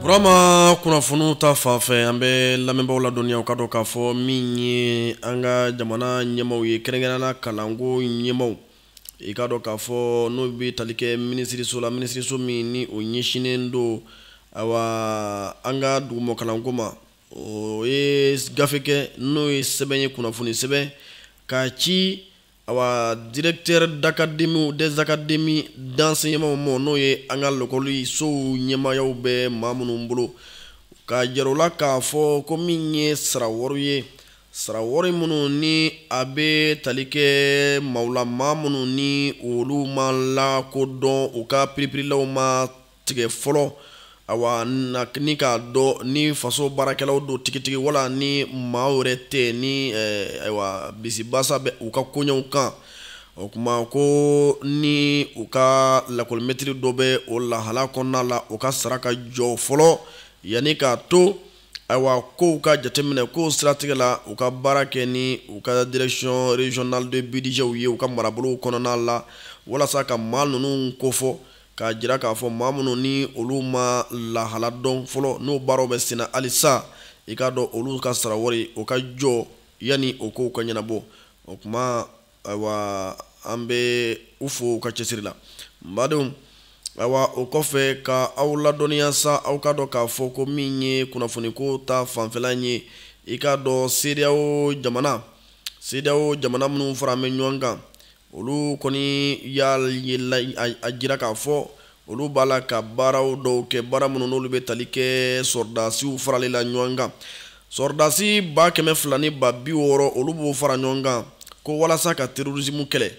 Burama, kunnafoniw ta fan fɛ, an bɛ lamɛnbaaw ladɔnniya u ka dɔn k'a fɔ min ye an ka jamana ɲɛmaaw ye, kɛrɛnkɛrɛnnenya kalanko ɲɛmaaw, i k'a dɔn k'a fɔ n'o bɛ tali kɛ minisiriso la, minisiriso min ni o ɲɛsinnen don ayiwa an ka duguma kalanko ma, o ye gafe kɛ, n'o ye sɛbɛn ye, kunnafoni sɛbɛn k'a ci awa directeur d'académie des académies d'enseignement ma, n'o ye an ka lakɔlisow ɲɛmaayaw bɛ maa minnu bolo, k'a jira u la k'a fɔ ko min ye sara wari ye, sara wari minnu ni a bɛ tali kɛ maaw la, maa minnu ni olu ma lakodɔn, u ka piripirilaw ma tigɛ fɔlɔ, awa ni k'a dɔn ni faso baarakɛlaw don tigitigi wala ni maa wɛrɛ tɛ, ni ayiwa bisibasa bɛ u ka koɲɛw kan. O tuma ko ni u ka lakɔlimɛtiri dɔ bɛ o lahala kɔnɔna la, u ka sara ka jɔ fɔlɔ yanni k'a to ayiwa kow ka jateminɛ kow siratigɛ la, u ka baara kɛ ni u ka direction régionale de budget ye u ka marabolow kɔnɔna la, walasa ka maa ninnu kofɔ, k'a jira k'a fɔ maa minnu ni olu ma lahala dɔn fɔlɔ, n'o baaraw bɛ senna halisa, i k'a dɔn olu ka sara wari o ka jɔ yanni o kow ka ɲɛnabɔ. O tuma ayiwa an bɛ u fo u ka cɛsiri la. N badenw, ayiwa o kɔfɛ ka aw ladɔnniya sa, aw ka dɔn k'a fɔ ko min ye kunnafoniko ta fanfɛla ye, i k'a dɔn CEDEAO jamana, CEDEAO jamana minnu fara bɛ ɲɔgɔn kan, olu kɔni y'a a jira k'a fɔ olu b'a la ka baaraw dɔw kɛ, baara minnu n'olu bɛ tali kɛ sɔrɔdasiw farali la ɲɔgɔn kan. Sɔrɔdasi 260,000, olu b'o fara ɲɔgɔn kan ko walasa ka terrorisme kɛlɛ.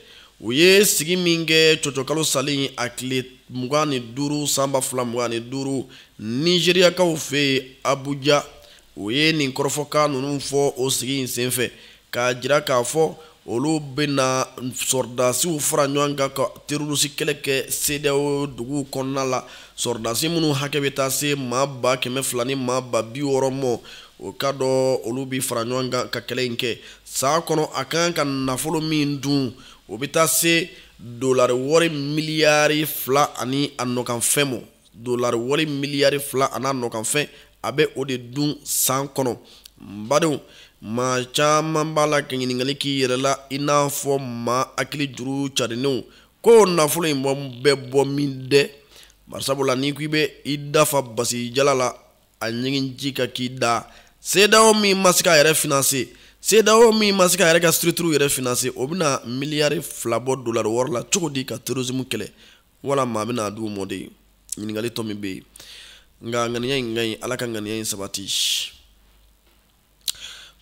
U ye sigi min kɛ cɔcɔkalo salen a tile 25 san 2025 Nizeriyakaw fɛ yen Abuja, u ye nin kɔrɔfɔkan ninnu fɔ o sigi in senfɛ, k'a jira k'a fɔ olu bɛna sɔrɔdasiw fara ɲɔgɔn kan ka terroriste kɛlɛ kɛ CEDEAO duguw kɔnɔna la. Sɔrɔdasi minnu hakɛ bɛ taa se maa 200,000 ni maa 60,000 ma, o ka dɔn olu bɛ fara ɲɔgɔn kan ka kɛlɛ in kɛ. San kɔnɔ, a kan ka nafolo min dun, o bɛ taa se dolari wari miliyari 2 ani a nɔkanfɛn ma. Dolari wari miliyari 2 ani a nɔkanfɛn, a bɛ o de dun san kɔnɔ. N badenw, maa caman b'a la ka ɲininkali k'i yɛrɛ la, i n'a fɔ maa hakili juru carinnenw, ko nafolo in bɛ bɔ min dɛ? Barisabula n'i ko i bɛ i dafa basi jala la, a ɲigin ji ka k'i da. CEDEAO min ma se k'a yɛrɛ financer, CEDEAO min ma se k'a yɛrɛ ka structure yɛrɛ financer, o bɛna miliyari 2 bɔ dolari wari la cogo di ka terrorisme kɛlɛ? Wala maa bɛna d'u mɔ de? Ɲininkali tɔ min bɛ yen, nka ŋaniya in ka ɲi, Ala ka ŋaniya in sabati.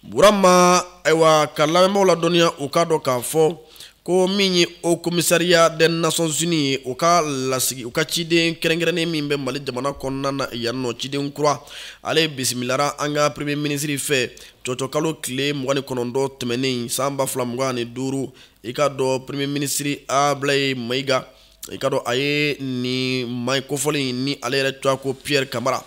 Burama, ayiwa ka lamɛnbaaw ladɔnniya u k'a dɔn k'a fɔ ko min ye Haut Commissariat des Nations Unies ye, u ka lasigi, u ka ciden kɛrɛnkɛrɛnnen min bɛ Mali jamana kɔnɔna na yan nɔ, ciden kura, ale bisimilara an ka premier ministre fɛ cɔcɔkalo tile 29 tɛmɛnen san 2025. I k'a dɔn premier ministre Ablaye Mayiga, i k'a dɔn a ye nin maa kofɔlen ni ale yɛrɛ tɔgɔ ko Pierre Kamara,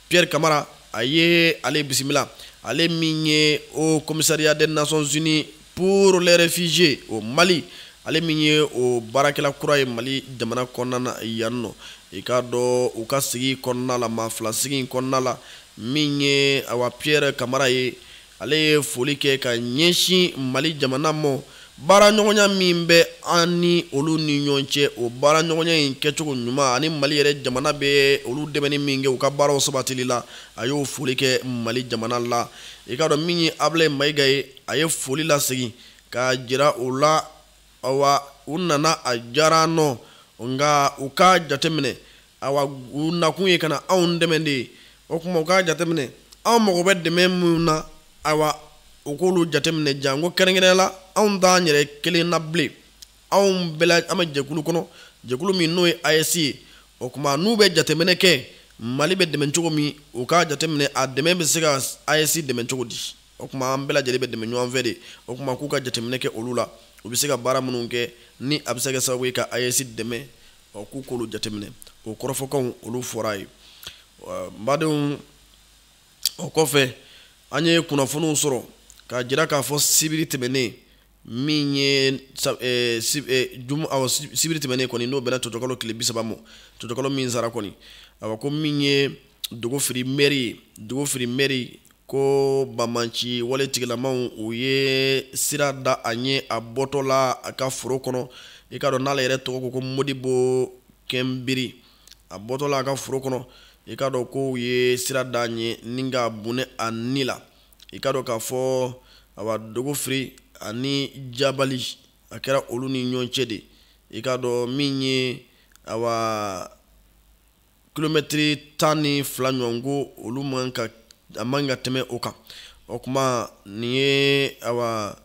Pierre Kamara, a ye ale bisimila, ale min ye Haut Commissariat des Nations Unies pour les réfugiés au Mali, ale min ye o baarakɛla kura ye Mali jamana kɔnɔna na yan nɔ. I k'a dɔn u ka sigi kɔnɔna la, maa fila sigi in kɔnɔna la, min ye awa Pierre Kamara ye, ale ye foli kɛ ka ɲɛsin Mali jamana ma, baara ɲɔgɔnya min bɛ an ni olu ni ɲɔgɔn cɛ, o baara ɲɔgɔnya in kɛcogo ɲuman ani Mali yɛrɛ jamana bɛ olu dɛmɛni min kɛ u ka baaraw sabatili la, a y'o foli kɛ Mali jamana la. I k'a dɔn min ye Ablaye Mayiga ye, a ye foli lasegin k'a jira u la, awa u nana, a diyara an nɔ, nka u k'a jateminɛ, awa u nakun ye ka na anw dɛmɛ de ye. O tuma u k'a jateminɛ anw mago bɛ dɛmɛ min na, ayiwa u k'olu jateminɛ, janko kɛrɛnkɛrɛnnenya la anw t'an yɛrɛ kelen na bilen, anw bɛɛ la an bɛ jɛkulu kɔnɔ, jɛkulu min n'o ye AES ye. O tuma n'u bɛ jateminɛ kɛ Mali bɛ dɛmɛ cogo min, u k'a jateminɛ a dɛmɛ bɛ se ka AES dɛmɛ cogo di. O tuma an bɛɛ lajɛlen bɛ dɛmɛ ɲɔgɔn fɛ de. O tuma k'u ka jateminɛ kɛ olu la, u bɛ se ka baara minnu kɛ ni a bɛ se ka kɛ sababu ye ka AES dɛmɛ, ɔ k'u k'olu jateminɛ. O kɔrɔfɔkanw olu fɔra ye. N badenw, o kɔfɛ an ye kunnafoniw sɔrɔ k'a jira k'a fɔ sibiri tɛmɛnen min ye sibiri tɛmɛnen kɔni, n'o bɛnna cɔcɔkalo tile 30 ma, cɔcɔkalo min sara kɔni, ayiwa ko min ye Dogofiri mairie ye. Dogofiri mairie ko banbaanci wale tigilamaw u ye sira da a ɲɛ a bɔtɔ la a ka foro kɔnɔ. I k'a dɔn n'ale yɛrɛ tɔgɔ ko Modibo Kɛnbiri, a bɔtɔ la a ka foro kɔnɔ, i k'a dɔn ko u ye sira da a ɲɛ ni ka bɔnɛ a ni la. I k'a dɔn k'a fɔ awa Dogofiri ani Jabali a kɛra olu ni ɲɔgɔn cɛ de. I k'a dɔn min ye awa kilomɛtiri 12 ɲɔgɔnko, olu man ka a man ka tɛmɛ o kan. O tuma nin ye awa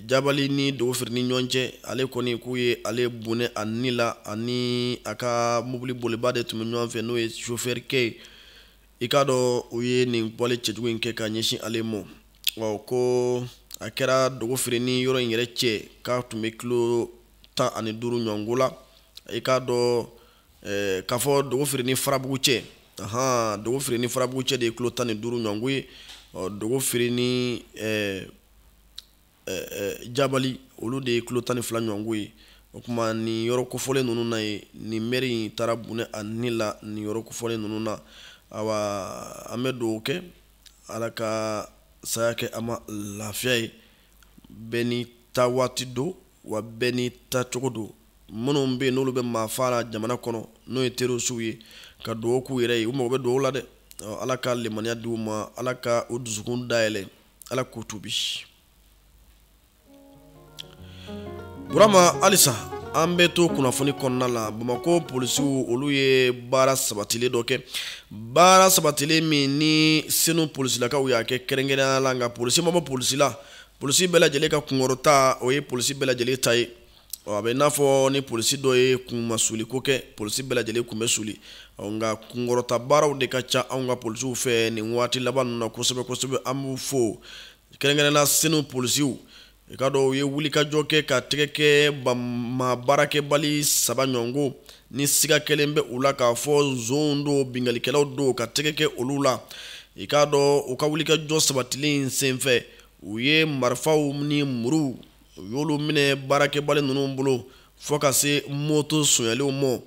Jabali ni Dogofiri ni ɲɔgɔn cɛ. Ale kɔni k'u ye ale bɔnɛ a ni la, ani a ka mobili boliba de tun bɛ ɲɔgɔn fɛ, n'o ye chauffeur kɛ ye. I k'a dɔn u ye nin wale cɛjugu in kɛ ka ɲɛsin ale ma. Ɔ ko a kɛra Dogofiri ni yɔrɔ in yɛrɛ cɛ k'a tun bɛ kilo 15 ɲɔgɔnko la. I k'a dɔn k'a fɔ Dogofiri ni Farabugu cɛ, ahan, Dogofiri ni Farabugu cɛ de ye kilo 15 ɲɔgɔnko ye. Ɔ Dogofiri ni Jabali olu de ye kilo 12 ɲɔgɔnko ye. O tuma nin yɔrɔ kofɔlen ninnu na ye, nin mairie in taara bɔnɛ a ni la nin yɔrɔ kofɔlen ninnu na. Awa an bɛ dugawu kɛ Ala ka saya kɛ a ma lafiya ye. Bɛɛ n'i ta waati don, wa bɛɛ n'i ta cogo don. Minnu bɛ yen n'olu bɛ maa fa la jamana kɔnɔ, n'o ye terroristew ye, ka dugawu k'u yɛrɛ ye, u mago bɛ dugawu la dɛ. Ala ka limaniya di u ma, Ala ka u dusukun dayɛlɛ, Ala k'u tubi. Burama, halisa an bɛ to kunnafoni kɔnɔna la. Bamakɔ polisiw olu ye baara sabatilen dɔ kɛ, baara sabatilen min ni Senu polisilakaw y'a kɛ kɛrɛnkɛrɛnnenya la. Nka polisi ma bɔ polisi la, polisi bɛɛ lajɛlen ka kunkɔrɔta o ye polisi bɛɛ lajɛlen ta ye. Ɔ a bɛ n'a fɔ ni polisi dɔ ye kunmasuliko kɛ, polisi bɛɛ lajɛlen kun bɛ suli. Ɔ nka kunkɔrɔta baaraw de ka ca anw ka polisiw fɛ nin waati laban ninnu na kosɛbɛ kosɛbɛ. An b'u fo kɛrɛnkɛrɛnnenya Senu polisiw. I k'a dɔn u ye wulikajɔ kɛ ka tɛgɛ kɛ maa baarakɛbali 3 ɲɔgɔnko ni siga kɛlen bɛ u la k'a fɔ zonw don, binkannikɛlaw don, ka tɛgɛ kɛ olu la. I k'a dɔn u ka wulikajɔ sabatilen in senfɛ, u ye marifaw ni muruw u y'olu minɛ baarakɛbali ninnu bolo fo ka se moto sonyalenw ma.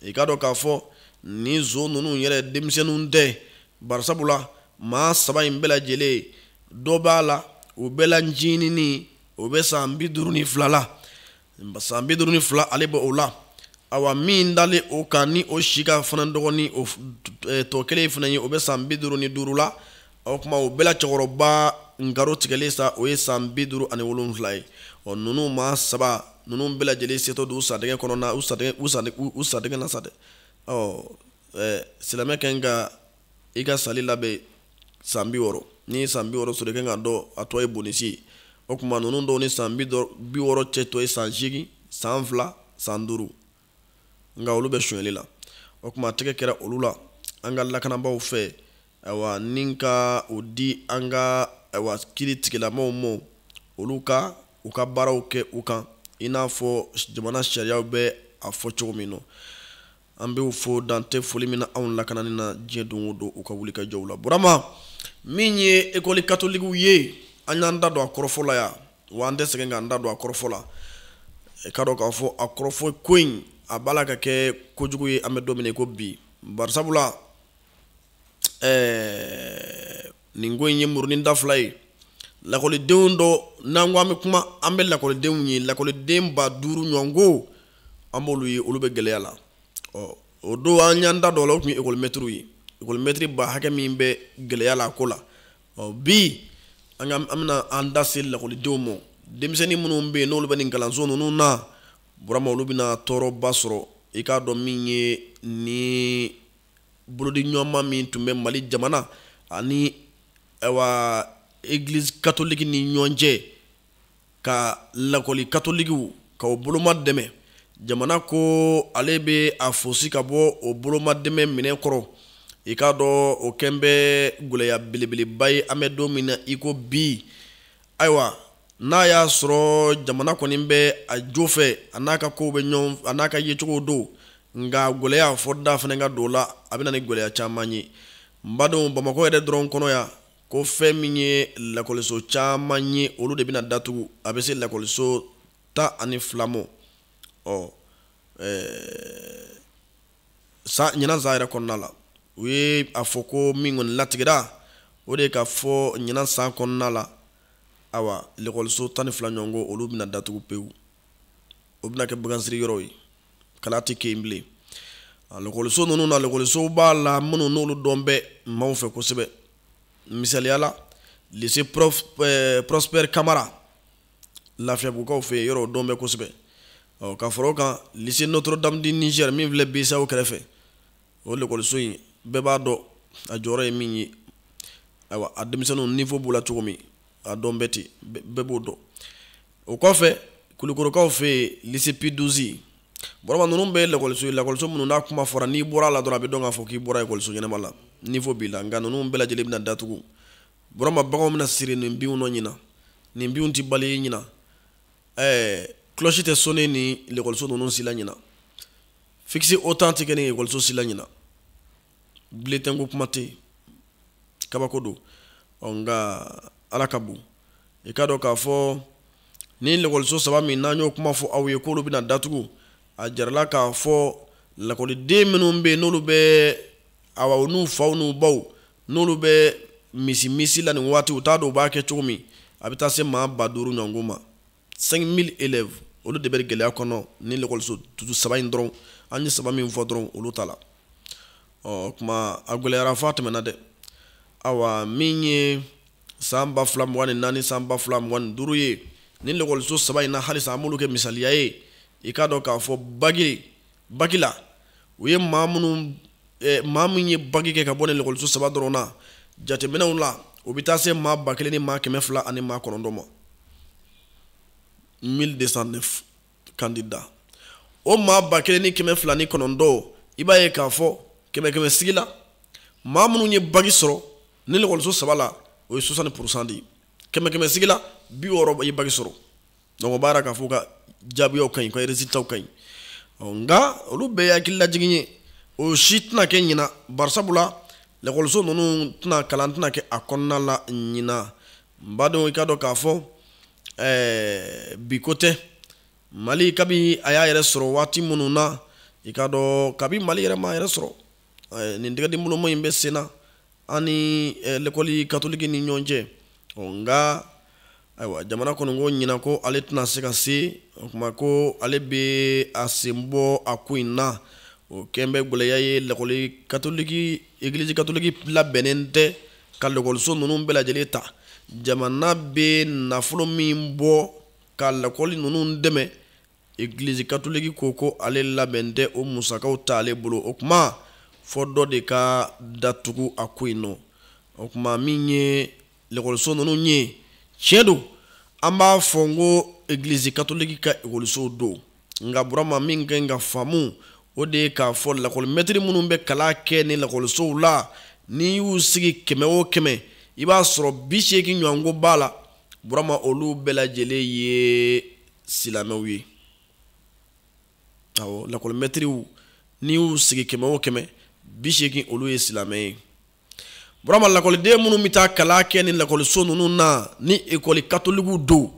I k'a dɔn k'a fɔ nin zon ninnu yɛrɛ denmisɛnninw tɛ, barisabula maa 3 in bɛɛ lajɛlen dɔ b'a la, u bɛɛ la ncinin, o bɛ san 52 la, san 52 ale bɛ o la. Awa min dalen o kan ni o si ka fana dɔgɔnin o tɔ kelen fana ye, o bɛ san 55 la. O tuma o bɛɛ la cɛkɔrɔba nkaro tigɛlen sa, o ye san 57 ye. Ɔ ninnu maa 3 ninnu bɛɛ lajɛlen setɔ don u sadɛgɛ kɔnɔ na, u sadɛgɛ na sa dɛ. Ɔ silamɛ kan ka i ka sali labɛn san 60, n'i ye san 60 sɔrɔ i kan ka dɔn a tɔ ye bonisi ye. O tuma ninnu dɔw ni san 60 cɛ tɔ ye san 8, san 2, san 5, nka olu bɛ sonyali la. O tuma tɛgɛ kɛra olu la an ka lakanabaaw fɛ, ayiwa ni ka o di an ka ayiwa kiiri tigilamaw ma, olu ka u ka baaraw kɛ u kan i n'a fɔ jamana sariyaw bɛ a fɔ cogo min na. An b'u fo dan tɛ foli min na anw lakanani na diɲɛ don o don u ka wulikajɔw la. Burama, min ye ekɔli katolikiw ye, an y'an da don a kɔrɔfɔ la yan, wa an tɛ sɛgɛn k'an da don a kɔrɔfɔ la. I k'a dɔn k'a fɔ a kɔrɔfɔ ko in a b'a la ka kɛ kojugu ye an bɛ don min na i ko bi. Barisabula nin ko in ye murunin da fila ye. Lakɔlidenw dɔ, n'an ko an bɛ kuma, an bɛ lakɔlidenw ye, lakɔliden 5000 ɲɔgɔnko an b'olu ye, olu bɛ gɛlɛya la. Ɔ o don an y'an da dɔ la, o tun ye ekɔlimɛtiriw ye, ekɔlimɛtiri ba hakɛ min bɛ gɛlɛya la a ko la. Ɔ bi an bɛna an da se lakɔlidenw ma, denmisɛnnin minnu bɛ yen n'olu bɛ nin kalanso ninnu na, Burama, olu bɛna tɔɔrɔba sɔrɔ. I k'a dɔn min ye ni bolodiɲɔgɔnma min tun bɛ Mali jamana ani ayiwa église catholique ni ɲɔgɔn cɛ, ka lakɔli katolikiw ka o boloma dɛmɛ, jamana ko ale bɛ a fosi ka bɔ o boloma dɛmɛ minɛn kɔrɔ. I k'a dɔn o kɛn bɛ gɛlɛya belebeleba ye an bɛ don min na i ko bi. Ayiwa n'a y'a sɔrɔ jamana kɔni bɛ a jo fɛ, a n'a ka kow bɛ ɲɔgɔn, a n'a ka yecogo don, nka gɛlɛya fɔ da fana ka don o la, a bɛ na ni gɛlɛya caman ye. N badenw, Bamakɔ yɛrɛ dɔrɔn kɔnɔ yan, ko fɛn min ye lakɔliso caman ye, olu de bɛna datugu. A bɛ se lakɔliso 12 ma. Ɔ ɲinan san yɛrɛ kɔnɔna la, U ye a fɔ ko min kɔni latigɛra, o de ye k'a fɔ ɲinan san kɔnɔna la, awa, lekɔliso 12 ɲɔgɔn, olu bɛna datugu pewu. O bɛna kɛ bagansiri yɔrɔ ye, kalan tɛ kɛ yen bilen. Lekɔliso ninnu na, lekɔlisow b'a la minnu n'olu dɔn bɛ maaw fɛ kosɛbɛ. Misaliya la, lycée Prosper Kamara, Lafiyabugukaw fɛ yen, yɔrɔ o dɔn bɛ kosɛbɛ. Ɔ, ka fara o kan, lycée Notre Dame du Niger min filɛ BCEAO kɛrɛfɛ, o lekɔliso in, bɛɛ b'a dɔn a jɔyɔrɔ ye min ye. Ayiwa, a denmisɛnninw niveau b'u la cogo min, a dɔn bɛ ten, bɛɛ b'o dɔn. O kɔfɛ, Kulukorokaw fɛ yen, lycée Pie XII. Burama, ninnu bɛɛ ye lakɔliso ye, lakɔliso minnu n'a kuma fɔra, n'i bɔra a la dɔrɔn, a bɛ dɔn k'a fɔ k'i bɔra ekɔliso ɲɛnama la, niveau b'i la. Nka ninnu bɛɛ lajɛlen bɛna datugu. Burama, baganw bɛna siri nin binw nɔ ɲina, nin binw tɛ bali ɲina, cloche tɛ sonner ni lekɔliso ninnu si la ɲina, fixe au temps tɛ kɛ ni ekɔliso si la ɲina, bulletin ko kuma tɛ yen. Kabako don. Ɔ, nka Ala ka bon. I k'a dɔn k'a fɔ ni lekɔliso saba min n'an y'o kuma fɔ aw ye k'olu bɛna datugu, a jarala k'a fɔ lakɔliden minnu bɛ yen, n'olu bɛ, awa, n'u faw n'u baw, n'olu bɛ misi misi la nin waati, u t'a dɔn u b'a kɛ cogo min, a bɛ taa se maa 5000 ɲɔgɔn ma, 5000 élèves. Olu de bɛ gɛlɛya kɔnɔ ni lekɔliso dusu saba in dɔrɔn, an ye saba min fɔ dɔrɔn, olu ta la. Ɔ kuma, a gɛlɛyara f'a tɛmɛna dɛ. Awa, min ye san 2024, san 2025 ye, ni lekɔliso saba in na halisa, an b'olu kɛ misaliya ye. I k'a dɔn k'a fɔ bac la, u ye maa minnu, maa min ye bac kɛ ka bɔ ni lekɔliso saba dɔrɔn na, jateminɛw la, o bɛ taa se maa 1209 ma, 1209 candidats. O maa 1209, i b'a ye k'a fɔ kɛmɛ kɛmɛ sigi la, maa minnu ye bac sɔrɔ ni lekɔliso saba la, o ye 60% de ye. Kɛmɛ kɛmɛ sigi la, 60 ye bac sɔrɔ. Donc o b'a yira k'a fɔ u ka jaabiyaw ka ɲi, u ka résultats ka ɲi. Nka olu bɛɛ ye hakililajigin ye, o si tɛna kɛ ɲina, barisabula lekɔliso ninnu tɛna, kalan tɛna kɛ a kɔnɔna la ɲina. N badenw, i k'a dɔn k'a fɔ bi ko tɛ. Mali, kabi a y'a yɛrɛ sɔrɔ waati minnu na, i k'a dɔn kabi Mali yɛrɛ ma yɛrɛ sɔrɔ, nin tɛgɛdimboloma in bɛ sen na an ni lekɔli katoliki ni ɲɔgɔn cɛ. Nka ayiwa, jamana kɔni ko ɲinan ko ale tɛna se ka se o kuma, ko ale bɛ a sen bɔ a ko in na. O kɛn bɛ gɛlɛya ye. Lakɔli katoliki, Église catholique labɛnnen tɛ ka lakɔliso ninnu bɛɛ lajɛlen ta. Jamana bɛ nafolo min bɔ ka lakɔli ninnu dɛmɛ, Église catholique ko ko ale labɛn tɛ o musakaw t'ale bolo. O kuma, fɔ dɔ de ka datugu a ko in nɔ. O kuma, min ye lakɔliso ninnu ye, tiɲɛ don, an b'a fɔ n ko Église catholique ka ekɔlisow don. Nka Burama, min ka ɲi ka faamu, o de ye k'a fɔ lakɔlimɛtiri minnu bɛ kalan kɛ ni lakɔlisow la, n'i y'u sigi kɛmɛ o kɛmɛ, i b'a sɔrɔ 80 ɲɔgɔnko b'a la. Burama, olu bɛɛ lajɛlen ye silamɛw ye. Awɔ, lakɔlimɛtiriw, n'i y'u sigi kɛmɛ o kɛmɛ, 80, olu ye silamɛ ye. Burama, lakɔliden minnu bɛ taa kalan kɛ ni lakɔliso ninnu na, ni ekɔli katolikiw don,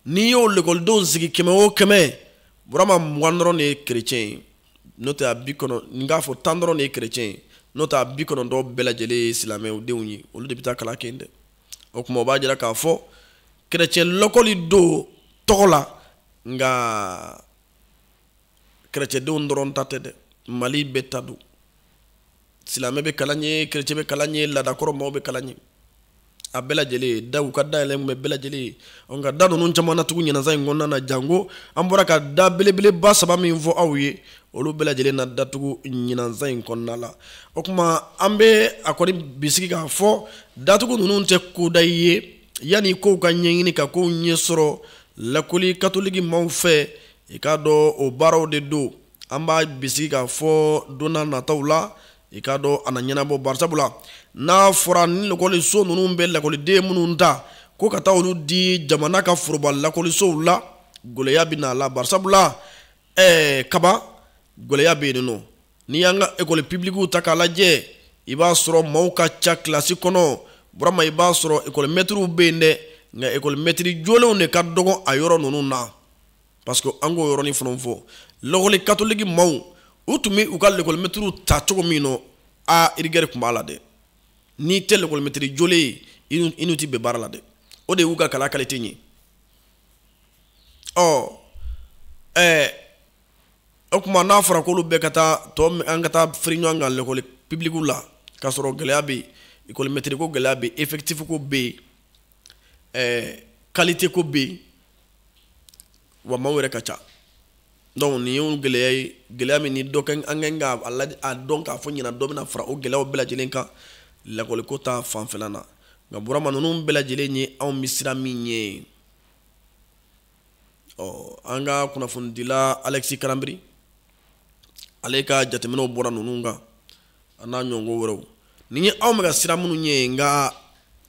n'i y'o lakɔlidenw sigi kɛmɛ o kɛmɛ, Burama, 20 dɔrɔn de ye kerecɛn ye. N'o tɛ, a bi kɔnɔ, n k'a fɔ 10 dɔrɔn de ye kerecɛn ye. N'o tɛ, a 90 bɛɛ lajɛlen ye silamɛw denw ye. Olu de bɛ taa kalan kɛ yen dɛ. O tuma, o b'a jira k'a fɔ kerecɛn lakɔli don tɔgɔ la, nka kerecɛndenw dɔrɔn ta tɛ dɛ, Mali bɛɛ ta don. Silamɛ bɛ kalan ye, kerecɛn bɛ kalan ye, laadakɔrɔ maaw bɛ kalan ye, a bɛɛ lajɛlen da u ka da yɛlɛ bɛ bɛɛ lajɛlen ye. Nka da ninnu caman na tugun ɲinansan in kɔnɔna na, janko an bɔra ka da belebeleba saba min fɔ aw ye, olu bɛɛ lajɛlen na datugu ɲinansan in kɔnɔna la. O tuma, an bɛ a kɔni bisigi k'a fɔ datugu ninnu tɛ koda ye yanni kow ka ɲɛɲini ka kow ɲɛ sɔrɔ lakɔli katoliki maaw fɛ. I k'a dɔn o baaraw de don. An b'a bisigi k'a fɔ don n'a nataw la, i k'a dɔn a na ɲɛnabɔ, barisabula n'a fɔra ni lakɔliso ninnu bɛ lakɔliden minnu ta ko ka taa olu di jamana ka foroba lakɔlisow la, gɛlɛya bɛ na a la, barisabula kaba gɛlɛya bɛ yen nɔ. N'i y'an ka ekɔli pibilikiw ta k'a lajɛ, i b'a sɔrɔ maaw ka ca kilasi kɔnɔ. Burama, i b'a sɔrɔ ekɔli mɛtiriw bɛ yen dɛ, nka ekɔli mɛtiri jolenw de ka dɔgɔ a yɔrɔ ninnu na. Parce que an k'o yɔrɔnin fana fɔ, lakɔli katoliki maaw, u tun bɛ u ka lekɔli mɛtiriw ta cogo min nɔ, A rigueur tun b'a la dɛ. N'i tɛ lekɔlimɛtiri jolen ye, i n'u ti bɛn baara la dɛ. O de y'u ka kalan qualité ɲɛ. Ɔ o tuma n'a fɔra k'olu bɛɛ ka taa tɔ, an ka taa firi ɲɔgɔn kan lekɔli publique la, k'a sɔrɔ gɛlɛya bɛ yen, ekɔlimɛtiri ko gɛlɛya bɛ yen, effectif ko bɛ yen, qualité ko bɛ yen, wa maaw yɛrɛ ka ca. Donc nin y'o gɛlɛya ye, gɛlɛya min ni dɔ kɛ an kan ka a lajɛ, a dɔn k'a fɔ ɲinan dɔ bɛna fara o gɛlɛyaw bɛɛ lajɛlen kan lakɔliko ta fanfɛla na. Nka Burama, ninnu bɛɛ lajɛlen ye anw bɛ sira min ye. Ɔ an ka kunnafonidila Alexis Karambiri, ale ka jateminɛw bɔra ninnu kan a n'a ɲɔgɔn wɛrɛw. Nin ye anw bɛ ka sira minnu ye, nka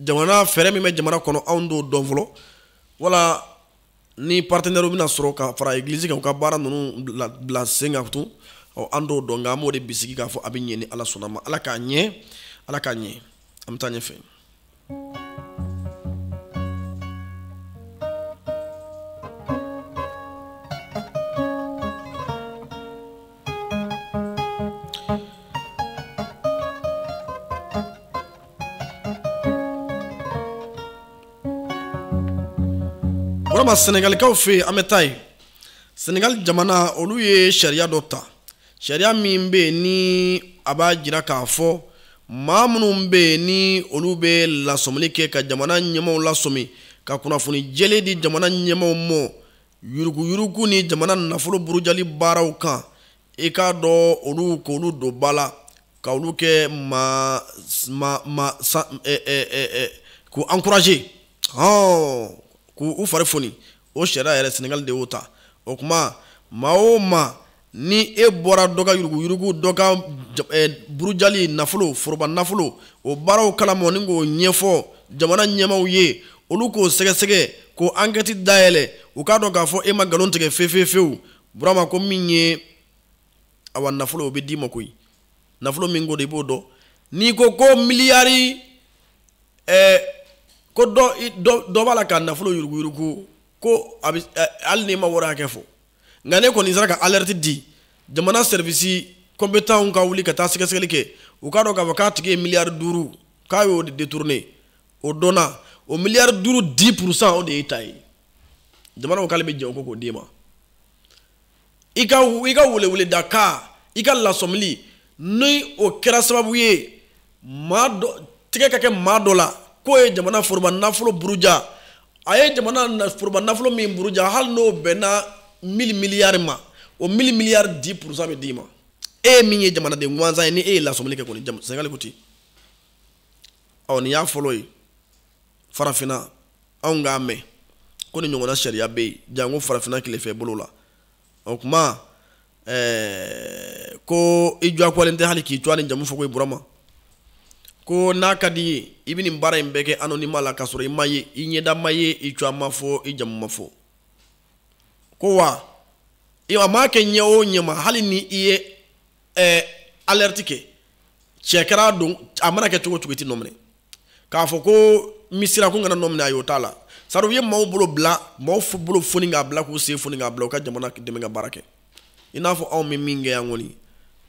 jamana fɛɛrɛ min bɛ jamana kɔnɔ, anw t'o dɔn fɔlɔ. Wala ni partenaire bɛna sɔrɔ ka fara église kan, u ka baara ninnu bila sen kan tun, ɔ an t'o dɔn. Nka an b'o de bisigi k'a fɔ a bɛ ɲɛ ni Ala sɔnna ma. Ala k'a ɲɛ, Ala k'a ɲɛ. An bɛ taa ɲɛfɛ. Burama, Senegalikaw fɛ yen, an bɛ taa yen. Senegal jamana, olu ye sariya dɔ ta, sariya min bɛ yen ni a b'a jira k'a fɔ maa minnu bɛ yen ni olu bɛ lasɔmili kɛ ka jamana ɲɛmaaw lasɔmi, ka kunnafoni jɛlen di jamana ɲɛmaaw ma yuruguyurugu ni jamana nafolo burujali baaraw kan, i k'a dɔn olu k'olu don ba la, ka olu kɛ ma ma ma sa ɛ ɛ ɛ k'u encourager, hɔn, k'u fari foni. O sariya yɛrɛ, Senegal de y'o ta. O tuma maa o maa ni e bɔra dɔ ka yuruguyurugu, dɔ ka burujali nafolo, foroba nafolo, o baaraw kalama ni k'o ɲɛfɔ jamana ɲɛmaaw ye, olu k'o sɛgɛsɛgɛ, k'o enquête dayɛlɛ, u k'a dɔn k'a fɔ e ma nkalon tigɛ fewu fewu. Burama, ko min ye awa nafolo, o bɛ d'i ma koyi. Nafolo min ko de, i b'o dɔn. N'i ko ko miliyari ko dɔ b'a la ka nafolo yuruguyurugu, ko a bɛ hali n'i ma wari hakɛ fɔ, nka ne kɔni sera ka alerte di jamana service compétent ka wuli ka taa sɛgɛsɛgɛli kɛ, u k'a dɔn k'a fɔ k'a tigi ye miliyari 5 k'a y'o de détourné, o dɔnna. O miliyari 5, 10 %, o de y'e ta ye. Jamana ko k'ale bɛ jɛn o kɔ k'o d'e ma. I ka weleweleda kan, i ka lasɔmili, ni o kɛra sababu ye maa dɔ tigɛ ka kɛ maa dɔ la k'o ye jamana foroba nafolo buruja, a ye jamana foroba nafolo min buruja, hali n'o bɛnna 1000 miliyari ma, o 1000 miliyari 10 % bɛ d'i ma, e ye min ye jamanaden gansan ye, ni e ye lasɔmili kɛ kɔni. Senegali ko ten. Ɔ nin y'a fɔlɔ ye farafinna anw k'a mɛn ko ni ɲɔgɔnna sariya bɛ yen, janko farafinna tilefɛ bolo la. O kuma ko i jɔ tɛ hali k'i to ni jamu fɔ ko i Burama, ko n'a ka di ye, i bɛ nin baara in bɛɛ kɛ anonymat la, k'a sɔrɔ i ma ye, i ɲɛda ma ye, i tɔgɔ ma fɔ, i jamu ma fɔ. Ko wa a m'a kɛ ɲɛ o ɲɛ ma, hali ni i ye alerte kɛ, cɛ kɛra don, a mana kɛ cogo o cogo, i tɛ nɔ minɛ k'a fɔ ko misira ko n kana nɔ minɛ. A ye o t'a la sari. U ye maaw bolo bila, maaw bolo foni k'a bila, k'u sen foni k'a bila, u ka jamana dɛmɛ ka baara kɛ, i n'a fɔ anw bɛ min kɛ yan kɔni.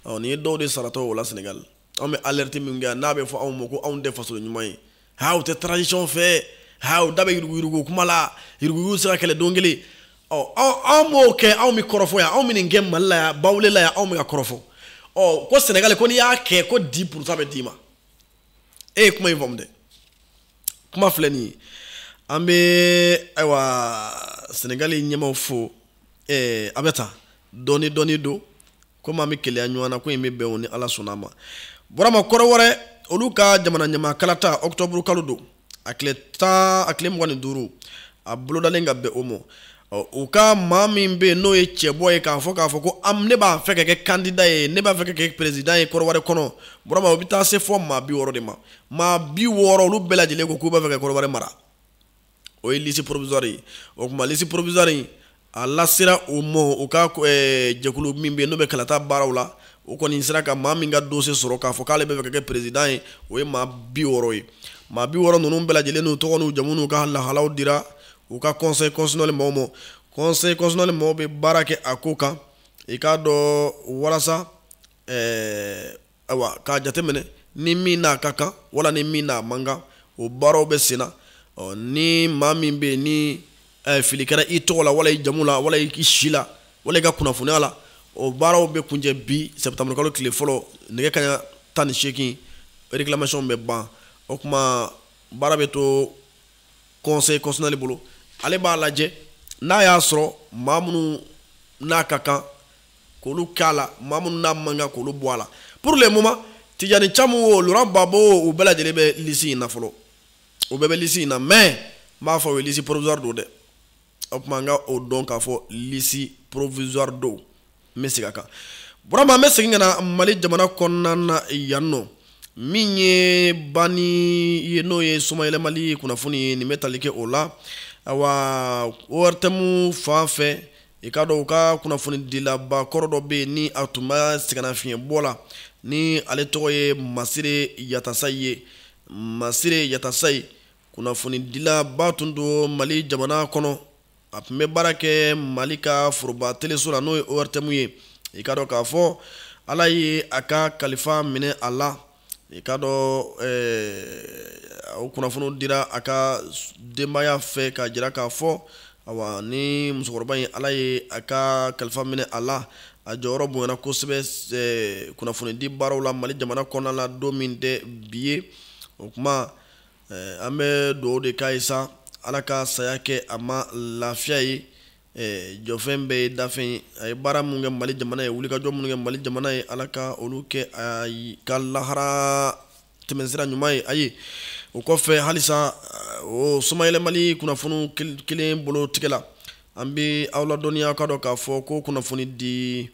Ɔ nin ye dɔw de saratɔ o la Senegal. Anw bɛ alerte min kɛ, n'a bɛ fɔ anw ma ko anw tɛ faso ɲuman ye, ha, u tɛ transition fɛ, ha, u da bɛ yuruguyurugu kuma la, yuruguyurugu sera kɛlɛ don kelen. Ɔ anw b'o kɛ, anw bɛ kɔrɔfɔ yan, anw bɛ nin kɛ Mali la yan, Bawule la yan, anw bɛ ka kɔrɔfɔ. Ɔ ko Senegal, ko n'i y'a kɛ, ko 10 % bɛ d'i ma. E ye kuma in faamu dɛ? Kuma filɛ nin ye. An bɛ ayiwa Senegali ɲɛmaaw fo. A bɛ tan dɔɔni dɔɔni don, komi an bɛ keleya ɲɔgɔn na, ko in bɛ bɛn o ni Ala sɔnna a ma. Burama, kɔrɔ wɛrɛ, olu ka jamana ɲɛmaa kalata, octobre kalo don, a tile 10, a tile 25, a bolodalen ka bɛn o ma. U ka maa min bɛ yen n'o ye cɛbɔ ye k'a fɔ ko ne b'a fɛ ka kɛ candidat ye, ne b'a fɛ ka kɛ président ye Kɔrɔwari kɔnɔ, Burama, o bɛ taa se fɔ maa 60 de ma. Maa 60, olu bɛɛ lajɛlen ko k'u b'a fɛ ka Kɔrɔwari mara. O ye liste provisoire ye. O tuma liste provisoire in, a lasera o ma, u ka jɛkulu min bɛ yen n'o bɛ kalata baaraw la, o kɔni sera ka maa min ka dossier sɔrɔ k'a fɔ k'ale bɛ fɛ ka kɛ président ye, o ye maa 60 ye. Maa 60 ninnu bɛɛ lajɛlen n'u tɔgɔ n'u jamu n'u ka lahalaw dira u ka conseil constitutionnel mɔgɔw ma. Conseil constitutionnel mɔgɔw bɛ baara kɛ a ko kan, i k'a dɔn, walasa Ayiwa, k'a jateminɛ ni min n'a ka kan wala ni min n'a man kan, o baaraw bɛ sen na. Ɔ, ni maa min bɛ yen ni fili kɛra i tɔgɔ la, wala i jamu la, wala i si la, wala i ka kunnafoniya la, o baaraw bɛ kuncɛ bi septembre kalo tile fɔlɔ nɛgɛ kanɲɛ 18, réclamation bɛ ban. O tuma baara bɛ to conseil constitutionnel bolo, ale b'a lajɛ n'a y'a sɔrɔ maa minnu n'a ka kan k'olu k'a la, maa minnu n'a man kan k'olu bɔ a la. Pour le moment, Tidjane Thiam o, Laurent Gbagbo, u bɛɛ lajɛlen bɛ liste in na fɔlɔ, o bɛɛ bɛ liste in na, mais n b'a fɔ o ye liste provisoire don dɛ. O tuma an ka o dɔn k'a fɔ liste provisoire don. N bɛ segin a kan, Burama, an bɛ segin ka na Mali jamana kɔnɔna na yan nɔ. Min ye banni ye, n'o ye somayɛlɛmali kunnafoni ye, nin bɛ tali kɛ o la. Ayiwa, ORTM fan fɛ, i k'a dɔn u ka kunnafonidilaba kɔrɔ dɔ bɛ yen ni a tun bɛ sɛgɛnnafiɲɛbɔ la, ni ale tɔgɔ ye Masire Yatasayi ye. Masire Yatasayi, kunnafonidilaba tun don Mali jamana kɔnɔ, a tun bɛ baara kɛ Mali ka foroba teleso la, n'o ye ORTM ye. I k'a dɔn k'a fɔ Ala ye a ka kalifa minɛ a la. I k'a dɔn o kunnafoniw dira a ka denbaya fɛ k'a jira k'a fɔ, awa, ni musokɔrɔba in, Ala ye a ka kalifa minɛ a la. A jɔyɔrɔ bonyana kosɛbɛ kunnafonidi baaraw la Mali jamana kɔnɔna la don min tɛ bi ye. O tuma an bɛ dugawu de k'a ye sa, Ala ka saya kɛ a ma lafiya ye. Jɔfɛn bɛɛ ye dafɛn ye. A ye baara mun kɛ Mali jamana ye, wulikajɔ minnu kɛ Mali jamana ye, Ala ka olu kɛ a ka lahara tɛmɛsira ɲuman ye. Ayi, o kɔfɛ halisa, o somayɛlɛmali kunnafoniw kelen bolo tigɛ la, an bɛ aw ladɔnniya ka dɔn k'a fɔ ko kunnafoni di,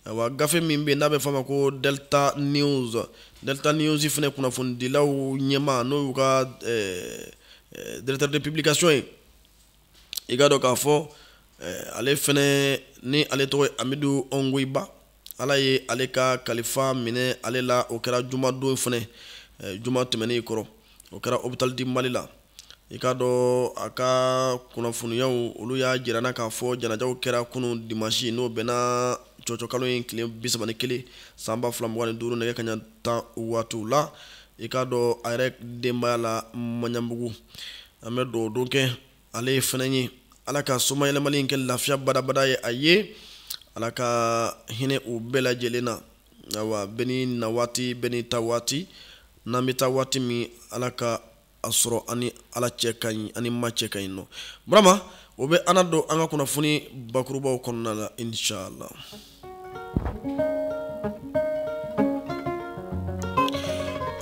ayiwa, gafe min bɛ yen n'a bɛ fɔ a ma ko Delta News, Delta News fana kunnafonidilaw ɲɛmaa, n'o y'u ka directeur de publication ye, i k'a dɔn k'a fɔ ale fɛnɛ ni ale tɔgɔ ye Amidu Ongoyiba, Ala ye ale ka kalifa minɛ ale la. O kɛra jumadon fɛnɛ, juma tɛmɛnen kɔrɔ, o kɛra hôpital du Mali la. I k'a dɔn a ka kunnafoniyaw, olu y'a jira n na k'a fɔ janajaw kɛra kunun dimanche, n'o bɛnna cɔcɔ in tile 31 san 2025 nɛgɛ kanɲɛ 10 waatiw la, i k'a dɔn a yɛrɛ denbaya la Maɲanbugu. An bɛ dugawu don kɛ ale fɛnɛ ye, Ala ka somayɛlɛmali in kɛ lafiya badabada ye a ye, Ala ka hinɛ u bɛɛ lajɛlen na. Ayiwa, bɛɛ ni na waati, bɛɛ ni ta waati. N'an bɛ taa waati min, Ala ka a sɔrɔ ani Ala cɛ ka ɲi, ani ma cɛ ka ɲi nɔ. Burama, o bɛ an don an ka kunnafoni bakurubaw kɔnɔna la, inshallah.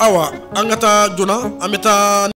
Awa, an ka taa joona, an bɛ taa.